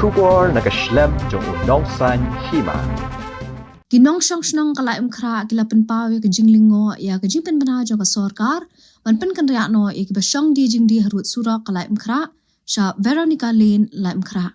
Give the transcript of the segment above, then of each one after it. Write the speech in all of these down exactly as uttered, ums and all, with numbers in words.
Khubor na ka shlem jong u nongsan hima. Ki nongshong shnong ka Laitumkhrah ki la pynpaw ïa ka jinglyngngoh ïa ka jingpynbna jong ka sorkar ban pynkynriah noh ïa kiba shong die jingdie harud surok ka Laitumkhrah sha Veronica Lane, Laitumkhrah.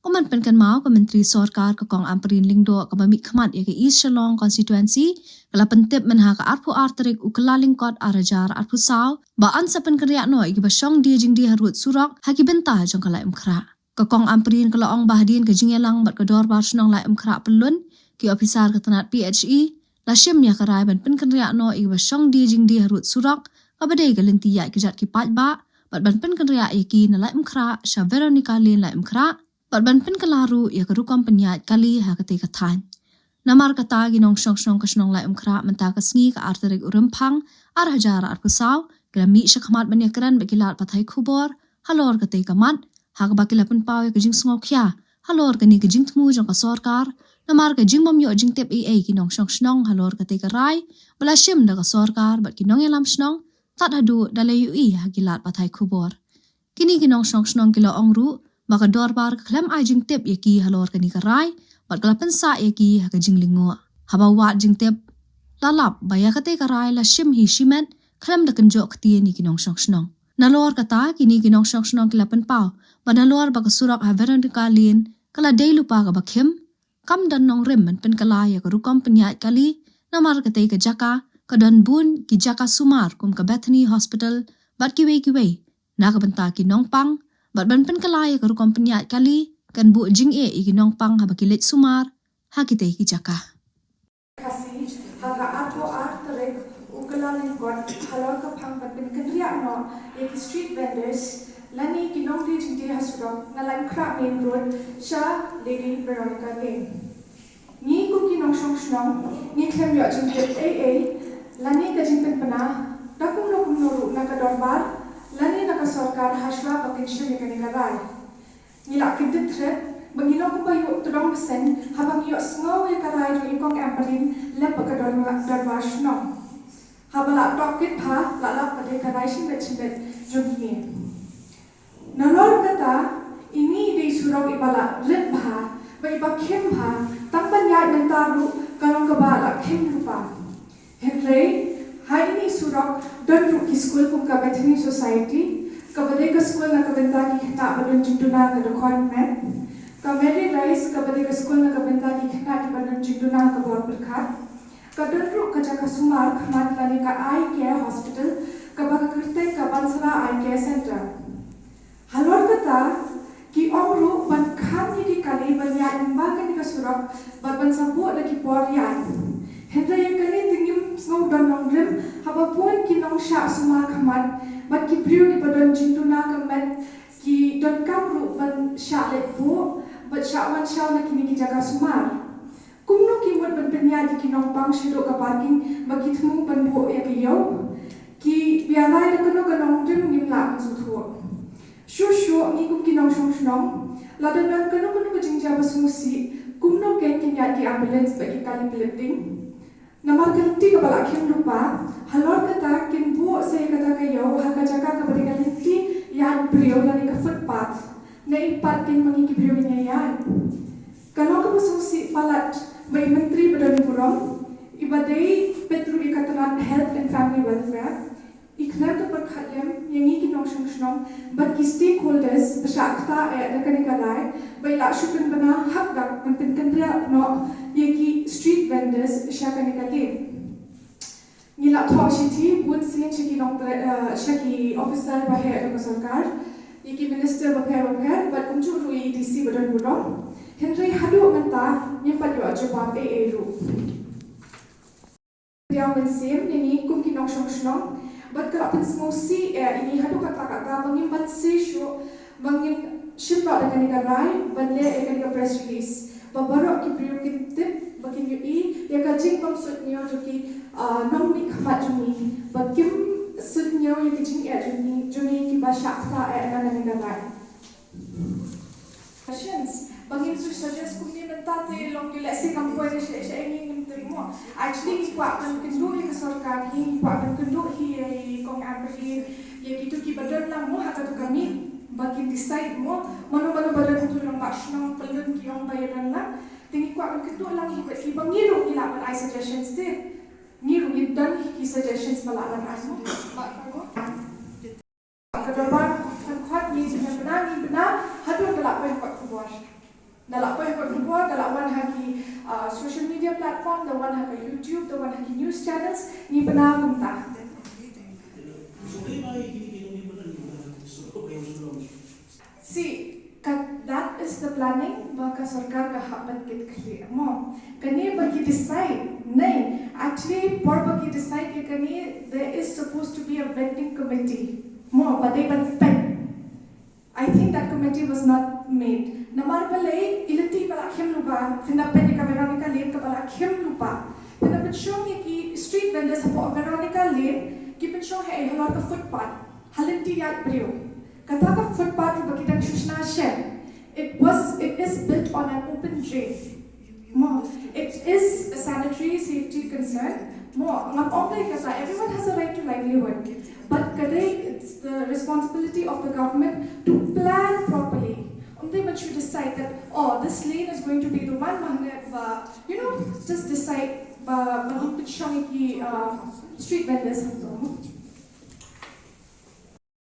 Kum ban pynkynmaw, ka Myntri Sorkar ka Kong Ampareen Lyngdoh kaba mihkhmat ïa ka East Shillong Constituency ka la pyntip mynha ka arphew ar tarik u Kyllalyngkot ar hajar arphew saw ba yn sa pynkynriah noh ïa kiba shong die jingdie harud surok ha ki bynta jong ka Laitumkhrah. Ka Kong Ampareen ka la ong ba hadien ka jingïalang bad ka Dorbar Shnong Laitumkhrah Pyllun, ki ophisar ka tnat P H E la shim ïa ka rai ban pynkynriah noh ïa kiba shong die jingdie harud surok kaba dei ka lynti ïaid kjat ki paidbah bad ban pynkynriah ïa ki na Laitumkhrah sha Veronica Lane, Laitumkhrah, bad ban pynkylla ruh ïa ka rukom pynïaid kali ha katei ka thaiñ. Namar kata, ki nongshong shnong ka shnong Laitumkhrah mynta ka sngi ka ar tarik u Rymphang ar hajar arphew saw ki la mih shakhmat ban ïakren bad ki lad pathai khubor halor katei ka mat, ha kaba ki la pynpaw ïa ka jingsngewkhia halor kane ka jingthmu jong ka sorkar namar ka jingbym ïoh jingtip ei ei ki nongshong shnong halor katei ka rai ba la shim da ka sorkar bad ki nongïalam shnong tad haduh da la ïohi ha ki lad pathai khubor. Kine ki nongshong shnong ki la ong ruh ba ka dorbar ka khlem ai jingtip ïa ki halor kane ka rai bad ka la pynsah ïa ki ha ka jinglyngngoh. Haba wad jingtip, la lap ba ïa katei ka rai la shim hi shimet khlem da kynjoh ktien ïa ki nongshong shnong. Nalor kata, kine ki nongshong shnong ki la pynpaw ba nalor ba ka surok ha Veronica Lane ka la dei lypa kaba khim, kam don nongrim ban pynkylla ïa ka rukom pynïaid kali namar katei ka jaka ka don bun ki jaka sumar kum ka Bethany Hospital bad kiwei kiwei na ka bynta ki nongpang, bad ban pynkylla ïa ka rukom pynïaid kali kan buh jingeh ïa ki nongpang haba ki leit sumar ha kitei ki jaka. Khasi, ha ka arphew ar tarik u Kyllalyngkot, halor ka phang ban pynkynriah noh ïa ki street vendors lane ki nongdie jingdie ha surok na Laitumkhrah Main Road sha Lady Veronica Lane. Ngi kum ki nongshong shnong ngi khlem ïoh jingtip ei ei lane ka jingpynbna da kumno kumno ruh na ka dorbar lane na ka sorkar hashwa ba kin shim ïa kane ka rai. Ngi la kyndit thret ba ngi long kumba ïoh tdong bseiñ haba ngi ïohsngew ïa ka rai jong i Kong Ampareen lem bad ka dorbar, dorbar shnong. Haba la tohkit bha la lap ba dei ka rai shimet shimet jong ngi. Nalor kata, ine i dei i surok iba la rit bha bad iba khim bha, tang ban ïaid mynta ruh ka long kaba la khim lypa. Hynrei ha ine i surok don ruh ki skul kum ka Bethany Society, kaba dei ka skul na ka bynta ki khynnah ba don jingduna ka dkhot met, ka Mary Rice, kaba dei ka skul na ka bynta ki khynnah kiba don jingduna ka bor pyrkhat, ka don ruh ka jaka sumar khmat lane ka Eye Care Hospital, kaba ka kyrteng ka Bansara Eye Care Center. Halor kata, ki ong ruh ban khang ïa ki kali ban ïaid lyngba kane ka surok bad ban sa buh da ki por ïaid. Hynrei ïa kane te ngim sngew don nongrim haba bun ki nongshah sumar khmat bad ki briew kiba don jingduna ka met ki donkam ruh ban shah leit buh bad shah wan shaw na kine ki jaka sumar. Kumno ki mut ban pynïaid ïa ki nongpang shaduh ka parking ba ki thmu ban buh ïa ka ïew? Ki ïalai da kano ka nongrim ngim lah ban sngewthuh. Shuh shuh ngi kum ki nongshong shnong, lada don kano kano ka jingjia ba sngewsih, kumno kein kin ïaid ki ambulance bad ki kali pynlip ding? Namar ka lynti kaba la khim lypa, halor kata kin buh sa ïa kata ka ïew ha ka jaka kaba dei ka lynti ïaid briew lane ka footpath. Naei pat kein ma ngi ki briew ngin ïaid? Ka long kaba sngewsih palat ba i Myntri ba don burom, iba dei peit ruh ïa ka tnat Health and Family Welfare, i khlem da pyrkhat lem ïa ngi ki nongshong shnong bad ki stakeholders ba shah ktah eh da kane ka rai, ba i la shu pynbna hapdeng ban pynkynriah noh ïa ki street vendors sha kane ka lane. Ngi la thoh shithi bun sien sha ki nongtrei, eh, sha ki officer ba heh jong ka sorkar, ïa ki minister bapher bapher, bad kumjuh ruh ïa i D C ba don burom. Hynrei haduh mynta ngim pat ïoh jubab ei ei ruh. Ïa mynsiem ïa ngi kum ki nongshong shnong, bad ka la pynsngewsih eh ïa ngi haduh katta katta ba ngim banse shuh ba ngin shim noh da kane ka rai ban leh ïa kane ka press release, ba baroh ki briew kin tip, ba kin ïohi ïa ka jingbymsuidñiew jong ki, ah, nongmihkhmat jong ngi, ba kim suidñiew ïa ka jingeh jong ngi, jong ngi kiba shah ktah eh na kane ka rai. Questions. Ba ngin shu suggest kumne mynta te long ki lehse kam poi ne sha, sha ngi ngim tip mo. Actually ngi kwah ban kynduh ïa ka sorkar, ngi kwah ban kynduh hi ïa i Kong Ampareen, ïa kito kiba don lang mo ha kato ka miet, ba kin decide mo mano mano ba don ha kato ka Shnong Pyllun ki ong ba ïa don lang. Te ngi kwah ban kynduh lang hi bad ki ba ngi ruh ngi lah ban ai suggestions te. Ngi ruh ngi don ki suggestions ba lah ban ai mo. Ka dorbar kan khot ngi sngewbha ngi bna haduh da la poi ha kot khubor. Da la poi ha kot khubor, da la wan ha ki, uh, social media platform, da wan ha ka YouTube, da wan ha ki news channels, ngi bna kumta. Si, ka, that is the planning ba ka sorkar ka hap ban kit khlieh mo. Kane ba ki decide, nahi, actually por ba ki decide ïa kane, there is supposed to be a vending committee mo, ba dei ban peit. I think that committee was not made. Namar balei, i lynti ba la khim lypa, phin da peit ïa ka Veronica Lane kaba la khim lypa. Phin da pynshong ïa ki street vendors hapoh Veronica Lane, ki pynshong ha ei, halor ka footpath, ha lynti ïaid briew. Kata ka footpath ruh ba ki dang shu shna shen. It was, it is built on an open drain. Mo, it is a sanitary safety concern. Mo, ngam ong dei kata, everyone has a right to livelihood. But ka dei, it's the responsibility of the government to plan properly. Ym dei ban shu decide that, oh, this lane is going to be the one, mahne ba, you know, just decide ba, ba ngin pynshong ïa ki, uh, street vendors hangto.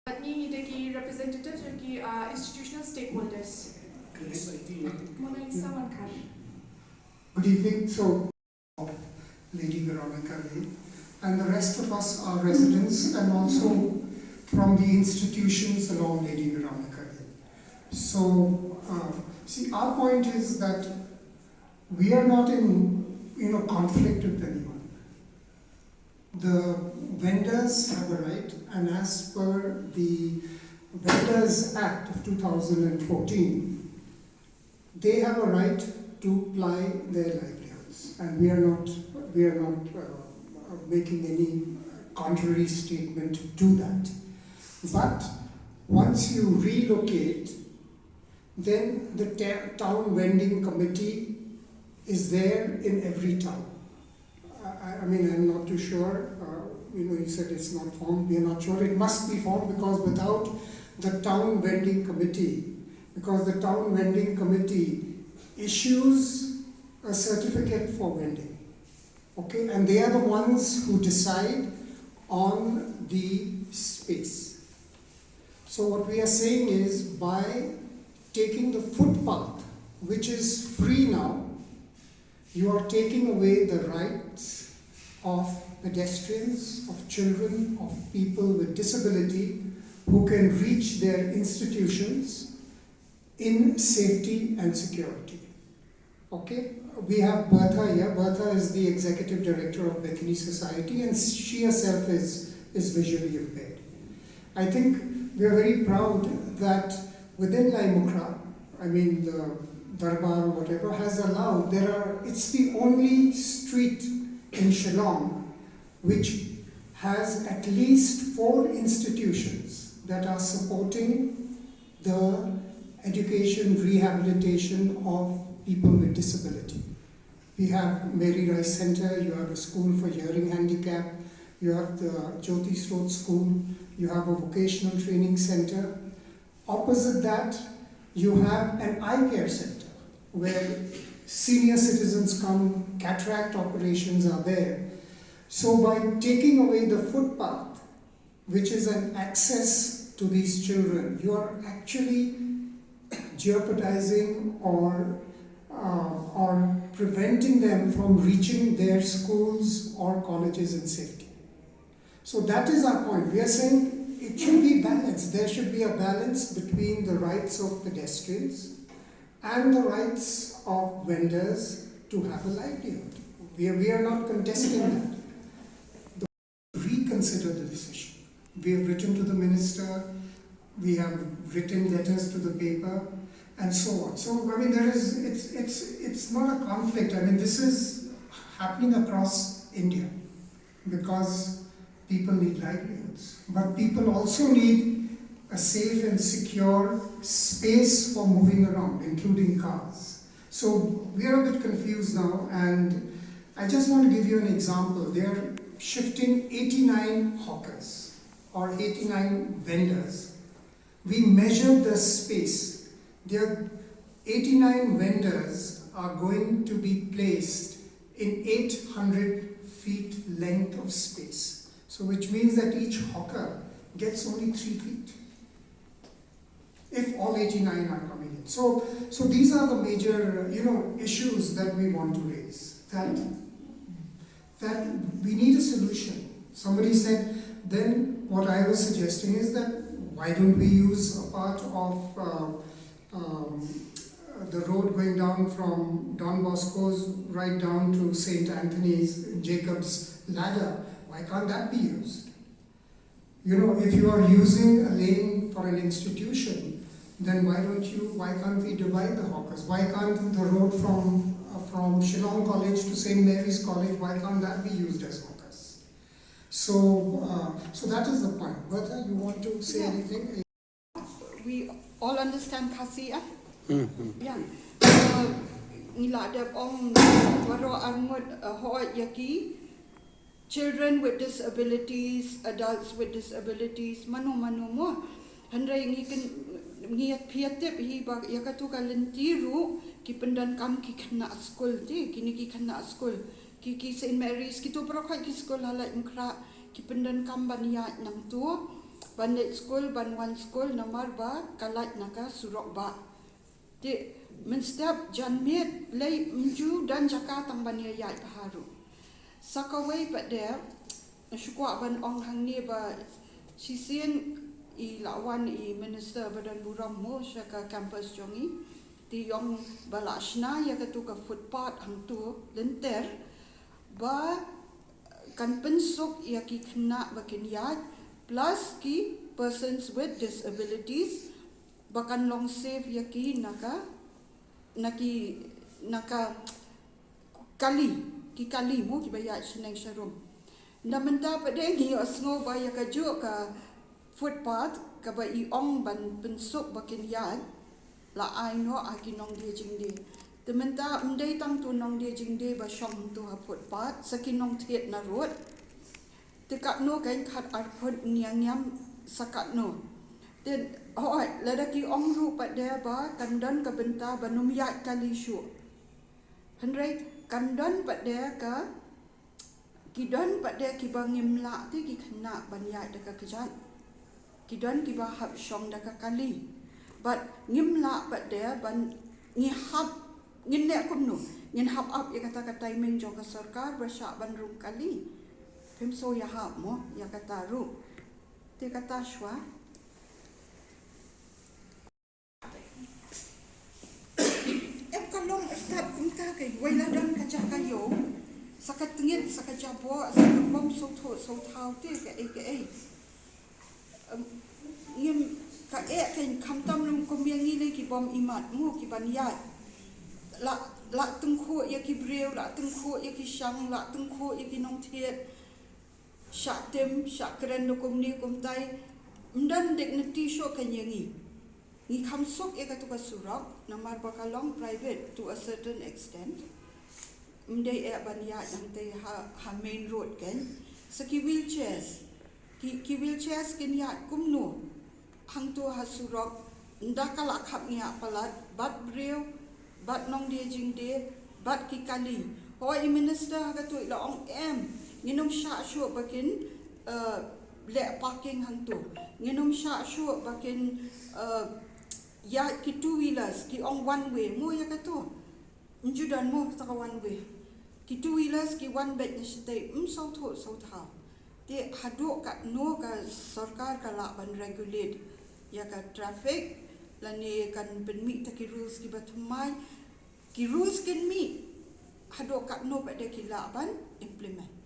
Bad ngi ngi dei ki representatives jong ki, uh, institutional stakeholders. Mona Lisa Wankhar. Good evening. So, of Lady Veronica Lane, and the rest of us are residents and also from the institutions along Lady Veronica Lane. So, uh, see, our point is that we are not in, you know, conflict with anyone. The vendors have a right, and as per the Vendors Act of two thousand and fourteen, they have a right to ply their livelihoods, and we are not, we are not, uh, making any contrary statement to that. But once you relocate, then the ta-, town vending committee is there in every town. I, I mean, I'm not too sure. Uh, you know, you said it's not formed. We are not sure. It must be formed because without the town vending committee, because the town vending committee issues a certificate for vending. Okay, and they are the ones who decide on the space. So what we are saying is, by taking the footpath, which is free now, you are taking away the rights of pedestrians, of children, of people with disability who can reach their institutions in safety and security. Okay, we have Bertha here. Bertha is the executive director of Bethany Society, and she herself is, is visually impaired. I think we are very proud that within Laimukra, I mean, the Darbar or whatever has allowed, there are, it's the only street in Shillong which has at least four institutions that are supporting the education rehabilitation of people with disability. We have Mary Rice Center, you have a school for hearing handicap, you have the Jyoti Srot School, you have a vocational training center. Opposite that, you have an eye care center where senior citizens come, cataract operations are there. So by taking away the footpath, which is an access to these children, you are actually jeopardizing or, uh, or preventing them from reaching their schools or colleges in safety. So that is our point. We are saying it should be balanced. There should be a balance between the rights of pedestrians and the rights of vendors to have a livelihood. We are, we are not contesting that. Reconsider the decision. We have written to the minister, we have written letters to the paper, and so on. So, I mean, there is, it's, it's, it's not a conflict. I mean, this is happening across India because people need livelihoods. But people also need a safe and secure space for moving around, including cars. So we are a bit confused now, and I just want to give you an example. They are shifting eighty-nine hawkers or eighty-nine vendors. We measured the space. They are Eighty-nine vendors are going to be placed in eight hundred feet length of space. So, which means that each hawker gets only three feet. If all eighty-nine are coming in. So, so these are the major, you know, issues that we want to raise. That, that we need a solution. Somebody said, then what I was suggesting is that why don't we use a part of, uh, um, the road going down from Don Bosco's right down to Saint Anthony's, Jacob's Ladder? Why can't that be used? You know, if you are using a lane for an institution, then why don't you, why can't we divide the hawkers? Why can't the road from, uh, from Shillong College to Saint Mary's College, why can't that be used as hawkers? So, uh, so that is the point. Bertha, you want to say Yeah. anything? We all understand Khasi, eh? Yeah. Uh, ngi la dep ong baroh arngut, uh, hoi ïa ki children with disabilities, adults with disabilities, mano mano mo. Hynrei ngi ken ngi ïa phi ïa tip hi ba ïa katu ka lynti ruh ki pyndonkam ki khynnah skul te, kine ki khynnah skul. Ki ki Saint Mary's kitu baroh khoit ki skul ha Laitumkhrah ki pyndonkam ban ïaid nangtu, ban leit skul, ban wan skul namar ba ka lait na ka surok bah. Te mynstep janmiet lei ym ju don jaka tang ban ïa ïaid bha ruh. Sa kawei pat de shu kwah ban ong hangne ba shisien i la wan i minister ba don burom mo sha ka campus jong i. Te i ong ba la shna ïa katu ka footpath hangtu lynter ba kan pynsuk ïa ki khynnah ba kin ïaid plus ki persons with disabilities ba kan long safe ïa ki na ka, na ki, na ka kali, ki kali mo kiba ïaid shaneng sharum. Na mynta pat de ngi ïohsngew ba ïa kajuh ka footpath kaba i ong ban pynsuk ba kin ïaid la ai noh ha ki nongdie jingdie. Te mynta ym dei tang tu nongdie jingdie ba shong tu ha footpath, sa ki nongthied na rud. Te katno kan khat arphew ngiang ngiam sa katno. Te hoi, lada ki ong ruh pat de ba kan don ka bynta ba nym ïaid kali shuh. Hynrei kan don pat de ka, ki don pat de kiba ngim lah te ki khynnah ban ïaid da ka kjat. Ki don kiba hap shong da ka kali. Bad ngim lah pat de ban ngi hap, ngin leh kumno, ngin hap ap ïa kata ka timing jong ka sorkar ba shah ban rung kali. Phim sngewthuh mo ïa kata ruh. Te kata shuwa. Em ka long artat kumta ka wei la don ka jaka ïew. Sa ka tngit, sa ka jaboh, sa ka bym sngewthuh sngewthaw te kaei kaei. Em, ngim ka eh ka khamtam lum kum ïa ngi lei ki bym imat mo ki ban ïaid. La, la tyngkhuh ïa ki briew, la tyngkhuh ïa ki shang, la tyngkhuh ïa ki nongthied. Shah tim, shah kren da kumne kumtai. Ym don dignity shuh ka ïa ngi. Ngi kham suk ïa katu ka surok, namar ba ka long private to a certain extent. Ym dei eh ban ïaid hangtei ha, ha main road kan. Sa ki wheelchairs. Ki, ki wheelchairs kin ïaid kumno hangtu ha surok, ynda ka la khap ngiah palat bad briew, bad nongdie jingdie, bad ki kali. Hoi i minister ha katu i la ong em, ngin ym shah shuh ba kin, eh, leh parking hangtu. Ngin ym shah shuh ba kin, eh, ïaid ki two wheelers, ki ong one way mo ïa katu. Ym ju don mo kata ka one way. Ki two wheelers ki wan beit na shatei, ym sngewthuh sngewthaw. Te haduh katno ka sorkar ka lah ban regulate ïa ka traffic, lane kan pynmih ta ki rules kiba thymmai. Ki rules kin mih, haduh katno pat de ki lah ban implement.